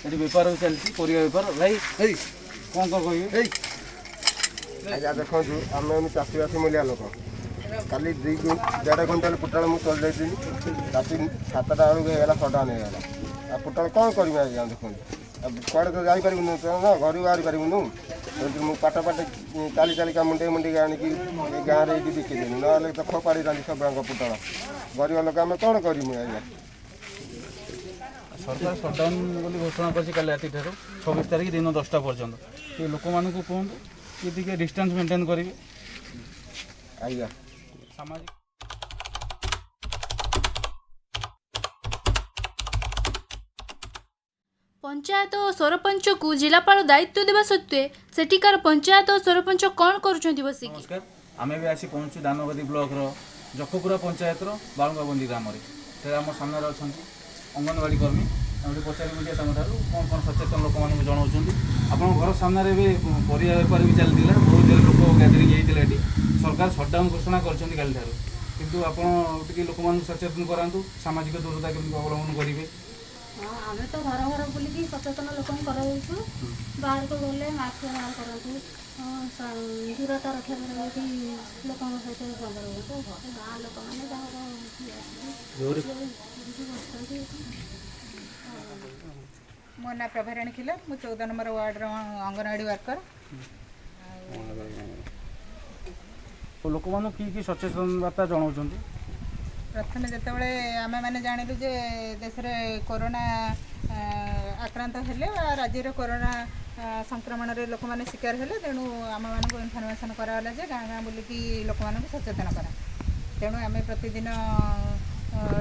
ଏଠି ବେପାର ବି ଚାଲିଛି, ପରିବା ବେପାର। ଭାଇ, କ'ଣ କ'ଣ କହିବେ? ଆଜ୍ଞା ଦେଖନ୍ତୁ, ଆମେ ଏମିତି ଚାଷୀବାସୀ ମୂଲିଆ ଲୋକ। କାଲି 2 ଦେଢ଼ କୁଇଣ୍ଟାଲ ପୋଟଳ ମୁଁ ତୋଳି ଦେଇଥିଲି। ରାତି 7ଟା ବେଳକୁ ହେଇଗଲା, ସଟ୍ଡାଉନ୍ ହେଇଗଲା। ଆଉ ପୋଟଳ କ'ଣ କରିବି ଆଜ୍ଞା ଦେଖନ୍ତୁ? ଆଉ କୁଆଡ଼େ ତ ଯାଇପାରିବୁନୁ ତ ନା, ଘରୁ ବାହାରି ପାରିବୁନୁ। ଏମିତି ମୁଁ ପାଟ ପାଟେ ଚାଲି ଚାଲିକା ମୁଣ୍ଡେଇ ମୁଣ୍ଡେଇକି ଆଣିକି ଏଇ ଗାଁରେ ଏଇଠି ବିକିଦେଲି, ନହେଲେ ତ ଫୋପାଡ଼ିଥାନ୍ତି ସବୁଯାକ ପୋଟଳ। ଗରିବ ଲୋକ ଆମେ, କ'ଣ କରିବୁ ଆଜ୍ଞା? ସରକାର ସଟ୍ଡାଉନ୍ ବୋଲି ଘୋଷଣା କରିଛି କାଲି ରାତିଠାରୁ 26 ତାରିଖ ଦିନ 10ଟା ପର୍ଯ୍ୟନ୍ତ। ଟିକେ ଲୋକମାନଙ୍କୁ କୁହନ୍ତୁ କି ଟିକେ ଡିଷ୍ଟାନ୍ସ ମେଣ୍ଟେନ୍ କରିବେ। ଆଜ୍ଞା। ସାମାଜିକ ପଞ୍ଚାୟତ ଓ ସରପଞ୍ଚକୁ ଜିଲ୍ଲାପାଳ ଦାୟିତ୍ୱ ଦେବା ସତ୍ତ୍ୱେ ସେଠିକାର ପଞ୍ଚାୟତ ଓ ସରପଞ୍ଚ କ'ଣ କରୁଛନ୍ତି ବସିକି? ନମସ୍କାର, ଆମେ ବି ଆସି ପହଞ୍ଚୁ ଦାନଗଦି ବ୍ଲକର ଯଖପୁରା ପଞ୍ଚାୟତର ବାଳୁଙ୍ଗାବନ୍ଦି ଗ୍ରାମରେ। ସେଠାରେ ଆମ ସାମ୍ନାରେ ଅଛନ୍ତି ଅଙ୍ଗନବାଡ଼ି କର୍ମୀ। ଆମେ ଟିକେ ପଚାରିବୁ ଯେ ତାଙ୍କଠାରୁ କ'ଣ କ'ଣ ସଚେତନ ଲୋକମାନଙ୍କୁ ଜଣାଉଛନ୍ତି। ଆପଣଙ୍କ ଘର ସାମ୍ନାରେ ଏବେ ପରିବା ବେପାର ବି ଚାଲିଥିଲା, ବହୁତ ଜୋରେ ଲୋକ ଗ୍ୟାଦରିଂ ହେଇଥିଲା ଏଠି। ସରକାର ସଟ୍ଡାଉନ୍ ଘୋଷଣା କରିଛନ୍ତି କାଲିଠାରୁ, କିନ୍ତୁ ଆପଣ ଟିକେ ଲୋକମାନଙ୍କୁ ସଚେତନ କରାନ୍ତୁ, ସାମାଜିକ ଦୂରତା କେମିତି ଅବଲମ୍ବନ କରିବେ। ହଁ, ଆମେ ତ ଘର ଘର ବୁଲିକି ସଚେତନ ଲୋକଙ୍କୁ କରାଯାଉଛୁ। ବାହାରକୁ ଗଲେ ମାସ୍କ ବ୍ୟବହାର କରନ୍ତୁ, ଦୂରତା ରକ୍ଷା କରିକି ଲୋକଙ୍କ ସହିତ ସମ୍ପର୍କ କରନ୍ତୁ। ଘରେ ଗାଁ ଲୋକମାନେ ତାଙ୍କର ଆସିକି ବସୁଛନ୍ତି। ମୋ ନାଁ ପ୍ରଭାରାଣୀ ଖିଲ। ମୁଁ 14 ନମ୍ବର ୱାର୍ଡ଼ର ଅଙ୍ଗନବାଡ଼ି ୱାର୍କର। ଲୋକମାନଙ୍କୁ କି କି ସଚେତନ ବାର୍ତ୍ତା ଜଣାଉଛନ୍ତି? ପ୍ରଥମେ ଯେତେବେଳେ ଆମେମାନେ ଜାଣିଲୁ ଯେ ଦେଶରେ କରୋନା ଆକ୍ରାନ୍ତ ହେଲେ ବା ରାଜ୍ୟରେ କରୋନା ସଂକ୍ରମଣରେ ଲୋକମାନେ ଶିକାର ହେଲେ, ତେଣୁ ଆମମାନଙ୍କୁ ଇନଫର୍ମେସନ୍ କରାଗଲା ଯେ ଗାଁ ଗାଁ ବୁଲିକି ଲୋକମାନଙ୍କୁ ସଚେତନ କରା। ତେଣୁ ଆମେ ପ୍ରତିଦିନ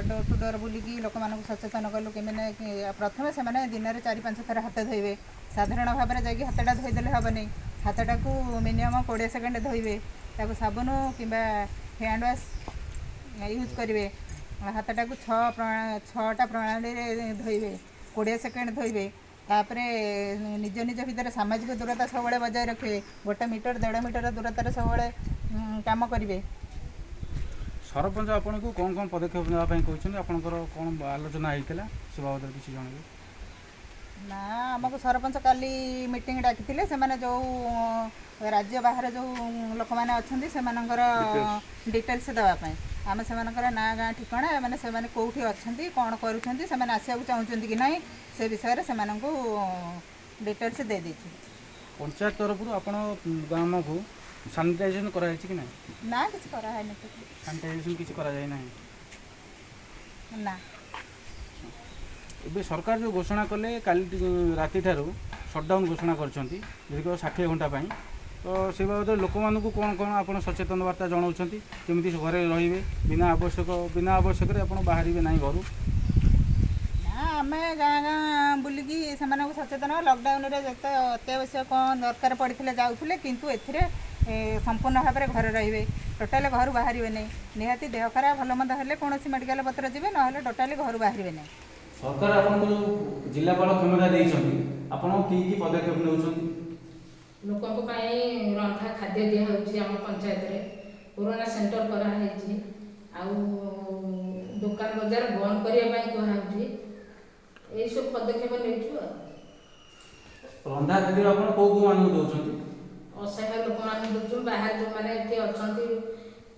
ଡୋର୍ ଟୁ ଡୋର୍ ବୁଲିକି ଲୋକମାନଙ୍କୁ ସଚେତନ କଲୁ। କେମିତି ପ୍ରଥମେ ସେମାନେ ଦିନରେ 4-5 ଥର ହାତ ଧୋଇବେ। ସାଧାରଣ ଭାବରେ ଯାଇକି ହାତଟା ଧୋଇଦେଲେ ହେବନି। ହାତଟାକୁ ମିନିମମ୍ 20 ସେକେଣ୍ଡ ଧୋଇବେ, ତାକୁ ସାବୁନ କିମ୍ବା ହ୍ୟାଣ୍ଡ ୱାଶ୍ ୟୁଜ୍ କରିବେ। ହାତଟାକୁ ଛଅଟା ପ୍ରଣାଳୀରେ ଧୋଇବେ, 20 ସେକେଣ୍ଡ ଧୋଇବେ। ତାପରେ ନିଜ ନିଜ ଭିତରେ ସାମାଜିକ ଦୂରତା ସବୁବେଳେ ବଜାୟ ରଖିବେ। 1 ମିଟର, 1.5 ମିଟର ଦୂରତାରେ ସବୁବେଳେ କାମ କରିବେ। ସରପଞ୍ଚ ଆପଣଙ୍କୁ କ'ଣ କ'ଣ ପଦକ୍ଷେପ ନେବା ପାଇଁ କହିଛନ୍ତି? ଆପଣଙ୍କର କ'ଣ ଆଲୋଚନା ହେଇଥିଲା, ସେ ବାବଦରେ କିଛି ଜଣାଇବେ? ନା, ଆମକୁ ସରପଞ୍ଚ କାଲି ମିଟିଂ ଡାକିଥିଲେ। ସେମାନେ ଯେଉଁ ରାଜ୍ୟ ବାହାରେ ଯେଉଁ ଲୋକମାନେ ଅଛନ୍ତି, ସେମାନଙ୍କର ଡିଟେଲ୍ସ ଦେବା ପାଇଁ। ଆମେ ସେମାନଙ୍କର ନାଁ, ଗାଁ, ଠିକଣା, ମାନେ ସେମାନେ କେଉଁଠି ଅଛନ୍ତି, କ'ଣ କରୁଛନ୍ତି, ସେମାନେ ଆସିବାକୁ ଚାହୁଁଛନ୍ତି କି ନାହିଁ, ସେ ବିଷୟରେ ସେମାନଙ୍କୁ ଡିଟେଲ୍ସ ଦେଇଦେଇଛୁ। ପଞ୍ଚାୟତ ତରଫରୁ ଆପଣ ଗ୍ରାମକୁ ସାନିଟାଇଜେସନ୍ କରାଯାଇଛି କି ନାହିଁ? ନା, କିଛି କରାହେଇନି। ସାନିଟାଇଜେସନ୍ କିଛି କରାଯାଇ ନାହିଁ? ନା। ଏବେ ସରକାର ଯେଉଁ ଘୋଷଣା କଲେ, କାଲି ରାତିଠାରୁ ସଟ୍ଡାଉନ୍ ଘୋଷଣା କରିଛନ୍ତି ଦୀର୍ଘ 60 ଘଣ୍ଟା ପାଇଁ, ତ ସେ ବାବଦରେ ଲୋକମାନଙ୍କୁ କ'ଣ କ'ଣ ଆପଣ ସଚେତନ ବାର୍ତ୍ତା ଜଣାଉଛନ୍ତି, କେମିତି ଘରେ ରହିବେ, ବିନା ଆବଶ୍ୟକରେ ଆପଣ ବାହାରିବେ ନାହିଁ ଘରୁ? ନା, ଆମେ ଗାଁ ଗାଁ ବୁଲିକି ସେମାନଙ୍କୁ ସଚେତନ, ଲକଡାଉନରେ ଯେତେ ଅତ୍ୟାବଶ୍ୟକ କ'ଣ ଦରକାର ପଡ଼ିଥିଲେ ଯାଉଥିଲେ, କିନ୍ତୁ ଏଥିରେ ସମ୍ପୂର୍ଣ୍ଣ ଭାବରେ ଘରେ ରହିବେ, ଟୋଟାଲି ଘରୁ ବାହାରିବେ ନାହିଁ। ନିହାତି ଦେହ ଖରାପ, ଭଲ ମନ୍ଦ ହେଲେ କୌଣସି ମେଡ଼ିକାଲ ପତ୍ର ଯିବେ, ନହେଲେ ଟୋଟାଲି ଘରୁ ବାହାରିବେ ନାହିଁ। ସରକାର ଆପଣଙ୍କୁ ଯେଉଁ ଜିଲ୍ଲାପାଳ କ୍ଷମତା ଦେଇଛନ୍ତି, ଆପଣ କି କି ପଦକ୍ଷେପ ନେଉଛନ୍ତି? ଲୋକଙ୍କ ପାଇଁ ରନ୍ଧା ଖାଦ୍ୟ ଦିଆହେଉଛି। ଆମ ପଞ୍ଚାୟତରେ କୋରୋନା ସେଣ୍ଟର କରାହେଇଛି ଆଉ ଦୋକାନ ବଜାର ବନ୍ଦ କରିବା ପାଇଁ କୁହାହେଉଛି। ଏଇସବୁ ପଦକ୍ଷେପ ନେଉଛୁ ଆଉ। ରନ୍ଧା ଖାଦ୍ୟ ଆପଣ କେଉଁ କେଉଁ ମାନଙ୍କୁ ଦେଉଛନ୍ତି? ଅସହାୟ ଲୋକମାନଙ୍କୁ ଦେଉଛୁ। ବାହାରେ ଯେଉଁମାନେ ଏଠି ଅଛନ୍ତି,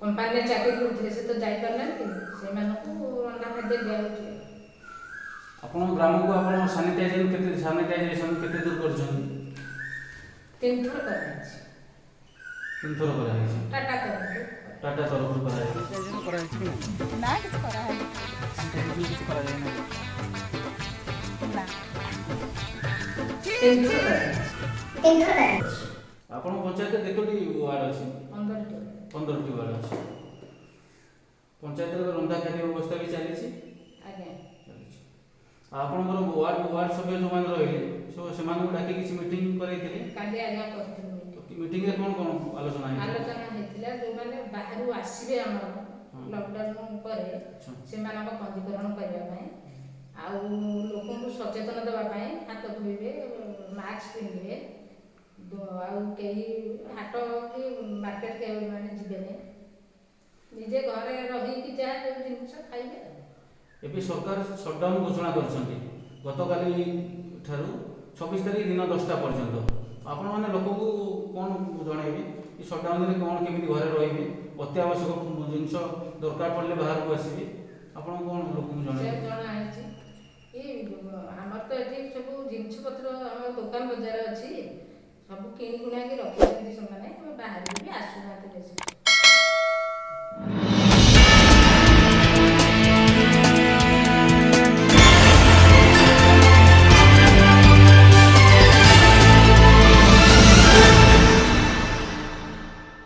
କମ୍ପାନୀରେ ଚାକିରି କରୁଥିଲେ, ସେ ତ ଯାଇପାରୁନାହାନ୍ତି, ସେମାନଙ୍କୁ ରନ୍ଧା ଖାଦ୍ୟ ଦିଆହେଉଛି। ଆପଣଙ୍କ ଗ୍ରାମକୁ ଆପଣ ସାନିଟାଇଜେସନ୍ କେତେ ଦୂର କରିଛନ୍ତି? ତିନିଥର କରାଯାଇଛି। ତିନିଥର କରାଯାଇଛି। ଟାଟା ତରଫରୁ। ଟାଟା ତରଫରୁ କରାଯାଇଛି। କରାଯାଇଛି କି ନାହିଁ? ନା, କିଛି କରାହେଇନି। ସାନିଟାଇଜେସନ୍ କିଛି କରାଯାଇ ନାହିଁ? ନା। ତିନିଥର କରାଯାଇଛି। ଆପଣଙ୍କ ପଞ୍ଚାୟତରେ କେତୋଟି ୱାର୍ଡ଼ ଅଛି? 15ଟି। 15ଟି ୱାର୍ଡ଼ ଅଛି। ପଞ୍ଚାୟତରେ ରନ୍ଧା ଖାଦ୍ୟ ବ୍ୟବସ୍ଥା ବି ଚାଲିଛି? ଆଜ୍ଞା। ଚାଲିଛି। ଆଉ ଆପଣଙ୍କର ୱାର୍ଡ଼ ସଭ୍ୟ ଯେଉଁମାନେ ରହିଲେ, ସବୁ ସେମାନଙ୍କୁ ଡାକି କିଛି ମିଟିଂ କରାଇଥିଲେ? କାଲି ଆଜ୍ଞା କରିଥିଲୁ ମିଟିଂ। ମିଟିଂରେ କ'ଣ କ'ଣ ଆଲୋଚନା ହେଇଥିଲା? ଆଲୋଚନା ହେଇଥିଲା, ଯେଉଁମାନେ ବାହାରୁ ଆସିବେ ଆମର ଲକଡାଉନ ପରେ, ସେମାନଙ୍କ ପଞ୍ଜୀକରଣ କରିବା ପାଇଁ ଆଉ ଲୋକଙ୍କୁ ସଚେତନ ଦେବା ପାଇଁ, ହାତ ଧୋଇବେ, ମାସ୍କ ପିନ୍ଧିବେ, ଆଉ କେହି ହାଟ କି ମାର୍କେଟ କେହି ମାନେ ଯିବେନି, ନିଜେ ଘରେ ରହିକି ଯାହା ଯେଉଁ ଜିନିଷ ଖାଇବେ ଆଉ। ଏବେ ସରକାର ସଟଡାଉନ ଘୋଷଣା କରିଛନ୍ତି ଗତକାଲି ଠାରୁ 26 ତାରିଖ ଦିନ 10ଟା ପର୍ଯ୍ୟନ୍ତ। ଆପଣମାନେ ଲୋକଙ୍କୁ କ'ଣ ଜଣାଇବେ କି ସଟ୍ଡାଉନରେ କ'ଣ କେମିତି ଘରେ ରହିବେ, ଅତ୍ୟାବଶ୍ୟକ ଜିନିଷ ଦରକାର ପଡ଼ିଲେ ବାହାରକୁ ଆସିବେ, ଆପଣ କ'ଣ ଲୋକଙ୍କୁ ସେ ଜଣାଇବେ? ଜଣା ହେଇଛି କି ଆମର ତ ଏଠି ସବୁ ଜିନିଷପତ୍ର ଆମ ଦୋକାନ ବଜାର ଅଛି, ସବୁ କିଣି କୁଣାକି ରଖିଛନ୍ତି ସେମାନେ, ବାହାରକୁ ବି ଆସୁନାହାନ୍ତି ବେଶୀ।